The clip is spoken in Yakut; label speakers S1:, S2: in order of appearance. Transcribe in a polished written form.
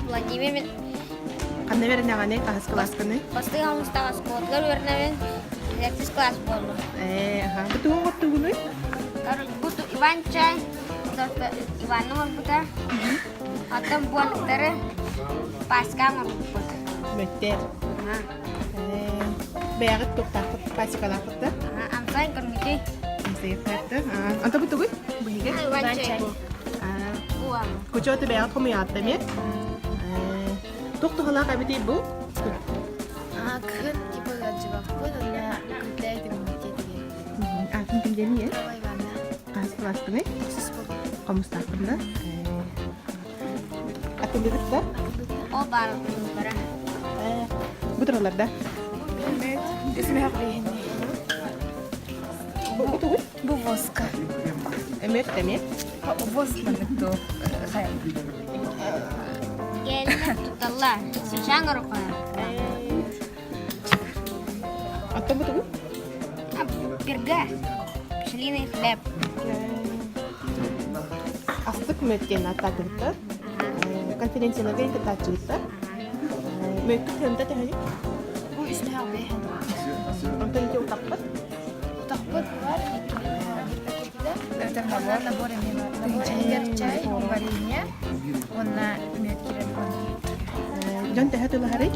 S1: Владимир мен
S2: Ханна үөрэнэҕиний? Хаһыс кылааскыный?
S1: Бастыҥ хомустаах оскуолатыгар үөрэнэбин. Сэттис кылаас буоллум.
S2: Ээ, аха. Бу тугу оҥортугунуй?
S1: Бу Иван чай Иванна оҥорбута. Оттон буолуктары пасека оҥорбуппут.
S2: Мөттер. Ээ, бэйэҕит туохтааххыт, пасекалааххыт да?
S1: Амсай көрмүтүй.
S2: Амсайыктаахта. Anta бу тугуй? Быһыга?
S1: Иван чай.
S2: Кучуоту бэйэҕит хомуйаатта эмиэ? Туох туһалаах эбитий бу?
S3: Кыһын типа ыалдьыбаппыт уонна укрепляет иммунитет диэн.
S2: Аатын ким диэний?
S3: Ава Ивановна.
S2: Хаһыс кылааскыный?
S3: Тохсус буолла.
S2: Хомустаахпын да? Атыллыбыт да?
S1: Ол баар бара.
S2: Бу туралар да?
S3: Үсмээх биһини.
S2: Бу тугуй?
S3: Бу воска.
S2: Эмиэ эмиэ?
S3: Воск маннык туу.
S1: Кэллэр туталлар. Сычаан орохоно.
S2: Оттон бу тугуй?
S1: Перга. Пчелиный хлеб.
S2: Астык мүөт диэн ааттаатыбыттар. Конференцияларга кыттааччыбыттар. Мүөккүт тыамта төһөнүй?
S3: Бу үсмээх биһин.
S2: Онтон ити утахпыт?
S3: Утахпыт бар, иккини пакетида. Набор, набор эмиэ бар. Тыһыынча чай, варенье, уонна мүөт киирэр.
S2: Дьон төһө тылаһарый?